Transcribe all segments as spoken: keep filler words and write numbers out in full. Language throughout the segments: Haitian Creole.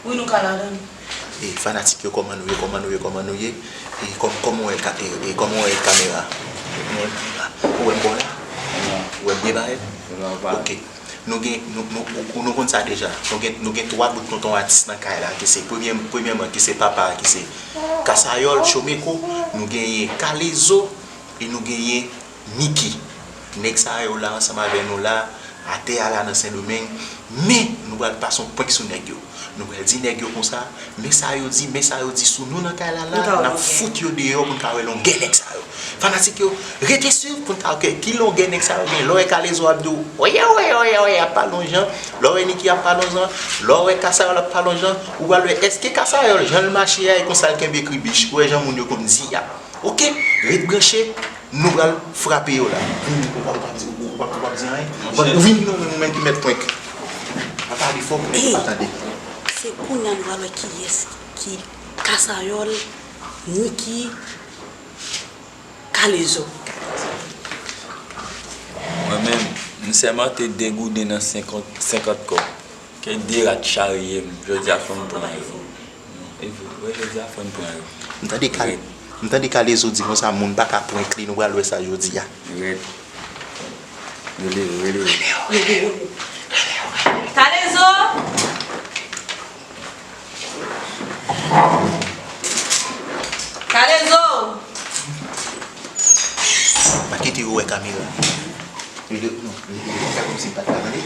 Wi, nou ka ladan. E fanatik yo, kòman nou ye, kòman nou ye, kòman nou ye? E kòm, kòman w wè ka-, e, e kòman w wè kamera? Ou wè m bò la? Ou wè m byen parèt? Ok. Nou gen, nou, nou, ou, nou konn sa deja. Nou gen, nou gen twa bout tonton atis nan kay la, ki se premye, premyèman, ki se papa, ki se Kasayòl, Chomeko, nou genyen Kalezo, e nou genyen Niki. Nèg sa yo la ansanm avè nou la, atè a la nan Sendomeng, men nou pral pase yon prank sou nèg yo. Nou pral di nèg yo konsa, men sa yo di, men sa yo di sou nou nan kay la la, n ap fout yo deyò pou n ka wè longè nèg sa yo. Fanatik yo, rete swiv pou n ka wè ki longè nèg sa yo gen. Lè w wè Kalezo ap di w, oye, oye, oye, oye, ap pale yon jan, lè w wè Niki ap pale yon jan, lè w wè Kasayòl ap pale yon jan, ou pral wè èske Kasayòl, jan l mache a, e konsa l kenbe kribich, ou wè jan moun yo konn di a. Ok, ret branche, nou pral frape yo la. Vini, ou p ap, ou p ap di, ou p ap, ou p ap di anyen. Vini non, men ou menm ki mèt prank. Pa pale fò pou nèg yo pa tande. Se kounye a nou pral wè kiyès ki Kasayòl, Niki, Kalezo. Mwen menm, m sèmante de gouden nan senkant, senkant kòb. Ke de rat charye m, jodi a fò m pran yo. Non, e vre, wi, jodi a fò n pran yo. M tande Ka-, m tande Kalezo di konsa, moun pa ka prank li, nou pral wè sa jodi a. Rèd. Rele yo, rele yo. Kalezo! Kalezo! Pa kite yo wè kamera. Rele, non, rele, rele, fè kòmsi m pa t ka tande.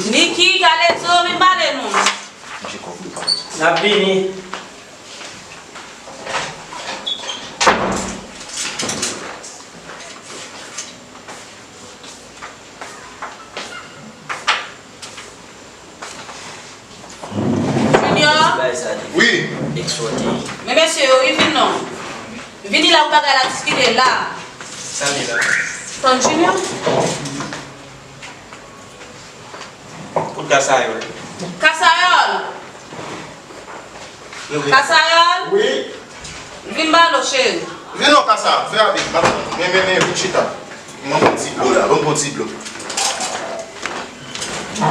Niki, Kalezo, vin pale nou. N ap vini. Junior. Wi. Men mesye yo, wi, vin non. Vini la pou bagay la diskite la. Sa li la? Tann Junior. Kot Kasayòl? Kasayòl! Kasayòl! Wi. Vin ba lo, cheri. Vin non, Kasa, fè rapid. M ap tann ou. Men, men, men, vin chita. Ban m yon ti dlo la, ban m yon ti dlo.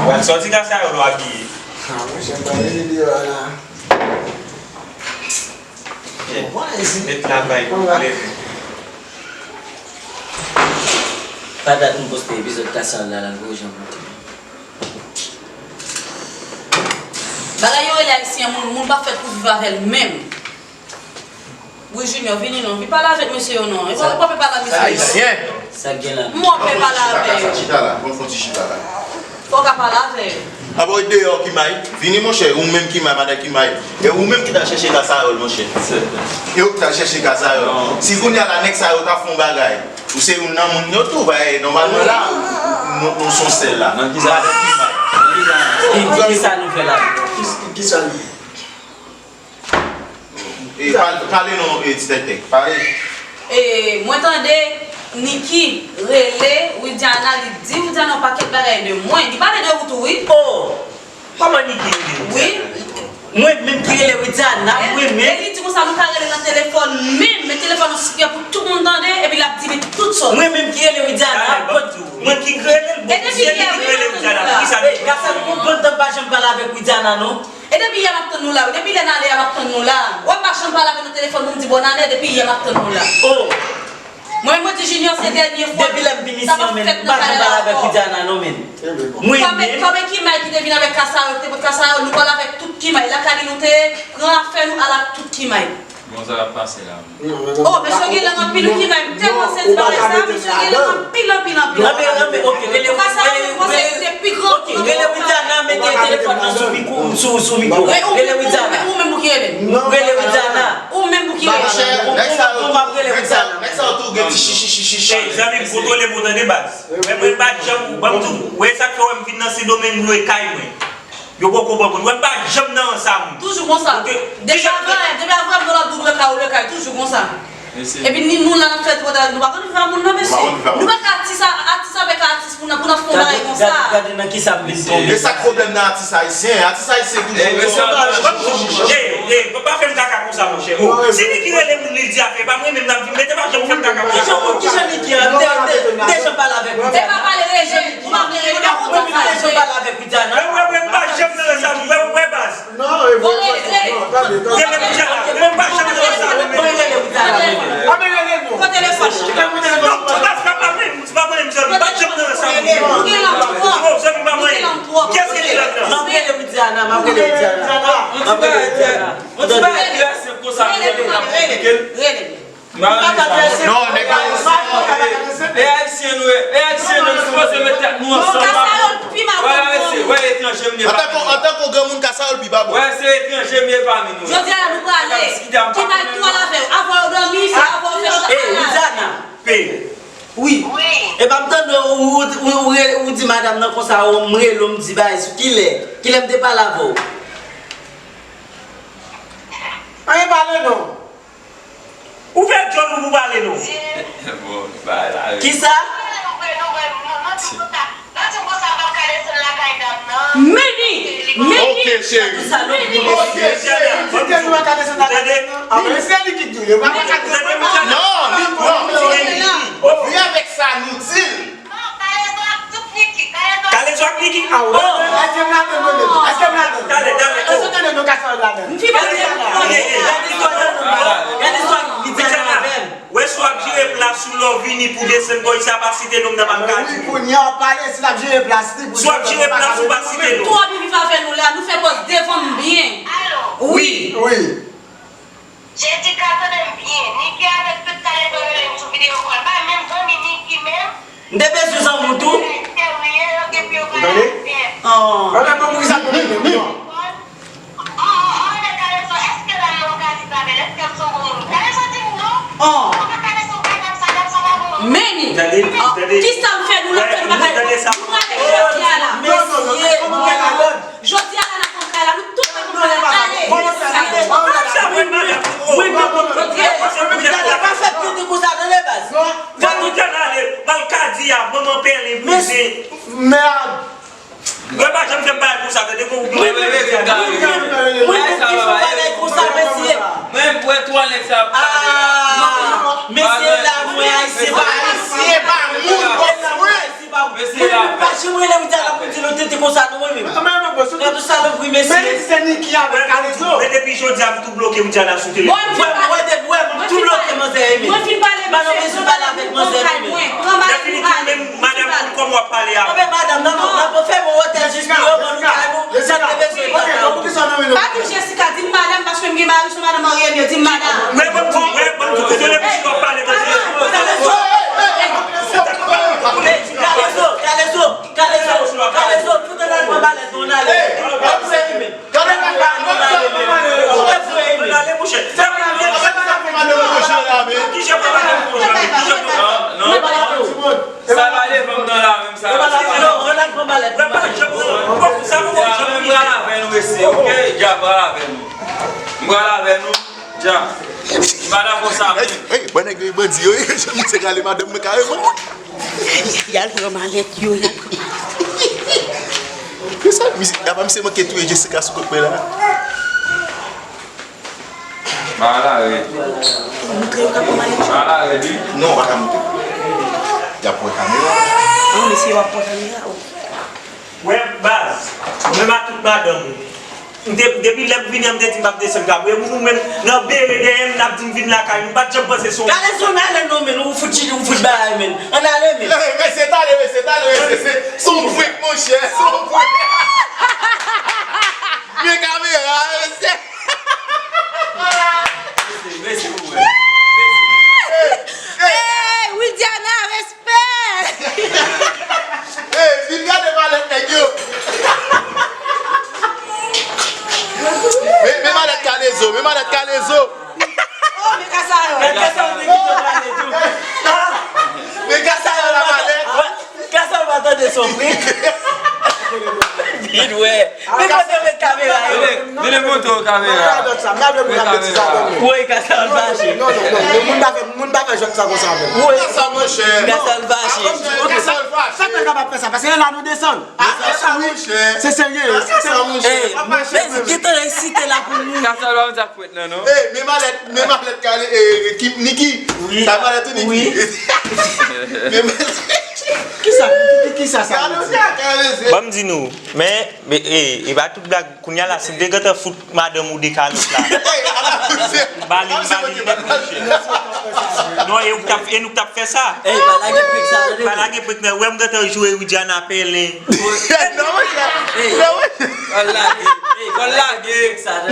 Wè, sòti Kasayòl ou abiye. Ah, monchè, m pa rele deyò a la. Met la bay pou leve. Pa dat m poste epizòd Kasayòl la, l al voye jan pou te. Bagay yo rele ayisyen, moun, moun pa fèt pou viv avè l menm. Wi, Junior, vini non. Vin pale avèk mesye yo non. E pa, ou pa pè pale a mesye yo. Ayisyen. Sa k gen la? M wè w pè pale avè yo. Chita la, chita la. Bon, fon ti chita la. Fò w ka pale avè yo. Apa w deyò, Kimay? Vini, monchè. Ou menm, Kimay, madan Kimay. E ou menm ki t al chèche Kasayòl, monchè. E ou ki t al chèche Kasayòl. Si kounye a la, nèg sa yo ta fè yon bagay. Ou se youn nan moun yo tou, bay, nòmalman la, nou, nou se yon sèl la. Nan ki sa? Madan Kimay. Ki, ki, ki sa nou fè la? Ki, ki sa li ye? E, pale, pale non, e, ti tèktèk, pale. E, mwen tande Niki rele Widiana, li di Widiana yon pakèt bagay de mwen. Li pale de ou tou, wi. Oh! Kòman Niki rele Widiana? Wi. Mwen menm ki rele Widiana, mwen menm. E li di konsa nou ka rele nan telefòn menm, men telefòn nan sipè pou tout moun tande, epi l ap di men tout sòt. Mwen menm ki rele Widiana, bon, mwen ki rele l, bon, se li ki rele Widiana. Poukisa? Ey, Kasa, nou konn kontan pa janm pale avèk Widiana, non. E depi yè m ap tann nou la, wi. Depi lè n ale a m ap tann nou la. Wè m pa janm pale avè nou telefòn pou m di bòn ane, depi yè m ap tann nou la. Oh! Mwen, mwen di Junior se dènye fwa. Depi lè m vin isi an, men, m pa janm pale avèk Widiana, non, men. Mwen menm. Kòm, kòm Kimay ki te vin avèk Kasayòl, te pot Kasayòl, nou pale avèk tout Kimay. Lakay li nou te ye, pran afè nou, al ak tout Kimay. Bon, sa ap pase la. Oh, mesye gen lang anpil, wi, Kimay, m tèlman sezi bagay sa, mesye gen lang anpil, anpil, anpil, anpil. Anben, anben, ok, rele, rele, rele, ok, rele Widiana, mete telefòn nan sou mikwo, sou, sou mikwo. Rele Widiana. Ou menm pou ki rele. Rele Widiana. Ou menm pou ki rele. Ou konprann, m ap rele Widiana. Nèg sa yo tou gen ti chichichichi. Ey, zanmi m, kontwole m, ou tande, baz. Mwen, mwen pa janm, ban m di w, wè sa k fè w wè m vin nan Sendomeng lwe kay mwen. Yo poko konprann mwen. Mwen pa janm nan ansanm. Toujou konsa. Depi avan, depi avan, m nan lòt bout lwe kay, lwe kay, toujou konsa. Epi ni nou la n ap fè twò, nou pa konn viv a moun nan, mesye. Nou pa ka atis a, atis avèk atis pou n ap, pou n ap fè yon bagay konsa. Gade, gade nan kisa m vin tonbe. E sa k pwoblèm nan atis ayisyen? Atis ayisyen toujou. Ey, mesye, pa fè m kaka konsa, monchè. Oh, si li ki rele moun, li di afè pa mwen menm, n ap vin mete pa janm fè m kaka konsa. Kijan, kijan li ki an? M te, m te, m te janm pale avèk li. E pa pale rejè. Ou pa vle rele, pa kontan sa. Mwen menm, mwen pa janm nan sa, mwen, mwen, Widiana, m ap rele Widiana. M ap rele Widiana. Yon ti bagay trè senp konsa, nou ap konplike l. Rele. Non, nèg yo. E ayisyen nou ye, e ayisyen nou, nou sipoze met tèt nou ansanm. Wè, mesye, wè, etranje m ye pami nou. Antanke, antanke granmoun, Kasayòl pi pa bon. Wè, se etranje m ye pami nou. Jodi a la, nou prale. Ki mal twò la fè. Avan yo dòmi, se avan yo fè yo. Ey, Widiana. Pe. Wi. Epa m tande w, ou, ou, ou, ou, ou di madanm nan konsa, ou m rele w, m di bagay sou kilè. Kilè m te pale avè w? Anyen pale non. Ou fè djòl ou pou pale non. Bon, bagay la, wi. Kisa? Meni! Meni! Ok, cheri. Ok, cheri. Tande, se li ki di w, yo pa ka di w. Non, li pran. Li avèk sa nou di l. Kalezo ak Niki. Èske m ladann mwen menm? Èske m ladann? Tande, tande. Èske w tande non Kasayòl ladann? Gade istwa, gade istwa, gade istwa Widiana avè m. Wè, si w ap jere plas ou, lè w vini pou desann bò isit, pa site non m nan, pa m ka di. Wi, kounye a w ap pale, si l ap jere plas li, pou desann bò isit, pa site non. Twò byen viv avè nou la, nou fè pòz devan m byen. Wi. Wi. Jessica, tande m byen. Niki avèk tout Kalezo rele m sou videyo kòl. M pa menm zanmi Niki menm. M te bezwen zanmi w tou. Ou tande? An. An, men poukisa nou rele m non? An. Meni. Tande, tande. Kisa m fè nou la, fè nou pa ka nou avèk jodi a la? Mesye, jodi a la, n ap pran kay la, nou tout ap pran kay la, ale. Sa vre, madanm. Wi, wi, wi, wi. Widiana pa fèt tande konsa, tande baz. Fè Widiana ale, Malkadi a, manman pèlen, bouzen. Mèd. Mwen pa janm fè m bagay konsa, tande kou. Mwen menm, mwen menm ki fè bagay konsa, mesye. Mwen wè twa nèg sa ap pale la. Non, mesye la, mwen ayisyen pa, ayisyen pa moun konsa, mwen ayisyen pa moun. Mwen menm pa janm rele Widiana pou di l yon tete konsa, non, mwen menm. Gad yon salopri, mesye. Men depi jodi a, m tou bloke Widiana sou telefòn. Mwen, mwen, mwen, mwen, mwen tou bloke manzè, men. Mwen fin pale, madanm bezwen pale avèk manzè, men. Lè fini tou, menm madanm, kòman w ap pale a? Anben madanm, nan, nan, nan, fè bon wotè jis pou yo ban nou kay nou. Sa n te bezwen tande. Pa di Jessica, di m madanm, paske m gen mari, se madanm marye m ye, di m madanm. Wè, ban m di, wè, ban m di, kote le bouch w ap pale, tande. Kalezo, Kalezo, Kalezo, fout ann al pran balèt, nou ann ale. Gade nan kay nou, nou ale, men. Ou te voye, men. Ki jan pran balèt pou manje la, men? Ki jan pran balèt pou manje la, men? Ki jan pran? Non, non. Sa pa devan m nan la, menm sa. Non, non, ann al pran balèt. Mwen pa janm nan. Sa mwen janm vin. M pral avè nou, mesye, ok? Dja pral avè nou. M pral avè nou. Dja. M pa dakò sa, men. Ey, ey, bon nèg yo, bandi yo, ey, misye rale madanm mwen kareman. Y al pran malèt yo, y al pran. Kisa, misye, apa misye manke touye Jessica sou kote mwen la? Malare. Montre yo ka pran malèt yo. Malare, wi. Non, w pa ka montre. Y ap wè kamera. Non, mesye, w ap pran kamera, o. Wè, baz, menm a tout madanm ou. M te, depi lè m vini an, m te di m p ap desann kab. E moun ou menm, nan bere dèyè m, n ap di m vin lakay nou. M pa t janm panse se yon. Kalezo, ann ale non, men, ou fout chili, ou fout bagay, men. Ann ale, men. Mesye, tale, mesye, tale, mesye. Se, se yon prank, monchè, se yon prank. Men kamera, mesye. Mesye, mesye pou mwen. Mesye. Ey, Widiana, respè! Ey, vin gade malèt nèg yo. Men, men malèt Kalezo, men malèt Kalezo. Oh, men Kasayòl. Men Kasayòl te kite w prale tou. Men Kasayòl la malèt. Kasayòl pa tande son prank. Vin wè. Men kote w met kamera yo? Vin, vin montre w kamera. Woy, Kasayòl fache. Non, non, non, non, moun pa fè, moun pa fè jwèt sa konsa menm. Woy. Sa, monchè. Kasayòl fache. Sa k fè l kapab fè sa? Paske lè la nou desann. Se serye, se serye. Ey, men, gentan esite la pou nou. Kasayòl pa konn sa k fèt la, non. Ey, men malèt, men malèt Kale, eh, Niki. Wi. Sa malèt ou, Niki? Wi. Men malèt. Kisa, kisa sa vle di? Ban m di nou, men, men, e, e pa tout blag, kounye a la, si m te gentan fout madanm ou de kalòt la. Ba li, ba li nèt, monchè. Non, e ou k t ap, e nou k t ap fè sa. Ey, pa lage prank sa, tande. Pa lage prank, men wè m gentan joure Widiana pèlen. Non, monchè. Non, monchè. Fò l lage. Fò l lage.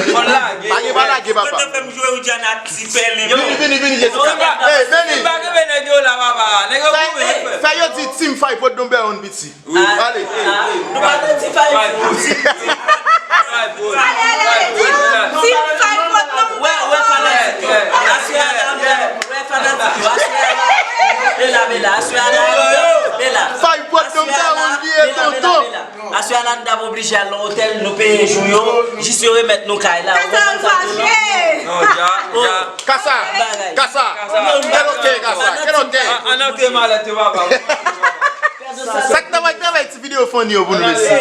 Fò l lage. Pa gen pa lage, papa. Mwen fè m jwe Widiana ti pèlen. Vini, vini, vini, Jessica. Hey, Benny. Fè, fè yo di Team Five Road number one, piti. Ale. Nou pa nan Team Five Road. Team Five Road number one. Wè, wè, fanatik yo. Aswè a la, wè, fanatik yo. Aswè a la. Bela, bela, aswè a la. Bela. Five Road number one, li ye tonton. Aswè a la, n t ap oblije al nan otèl, nou peye jou yo, jis yo remèt nou kay la. Ou konprann sa m di w la? Non, dja, dja. Kasa, kasa. Kèl otè, kasa, kèl otè. An antre malèt yo, papa. Sa k nan bay travay ti videyo funny yo pou nou, mesi.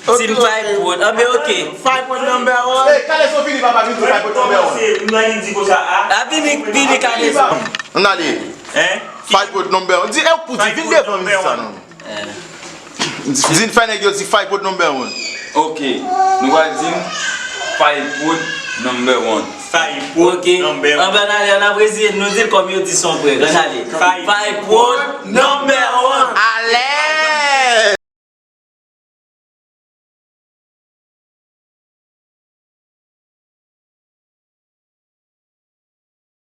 Team Five Road. Anben, ok. Five Road number one. Hey, kale son fini, papa, vin di Five Road number one. Mwen di konsa a. A, vini, vini, kale son. Ann ale. Five Road number one. Di, e, pou di, vin devan, vin di sa, non. Di n fè nèg yo di Five Road number one. Ok, nou pral di n Five Road number one. Five Road number one. Ann ale, ann apresye, nou di l kòm yo di son frè. Ann ale. Five Road number one. Ale.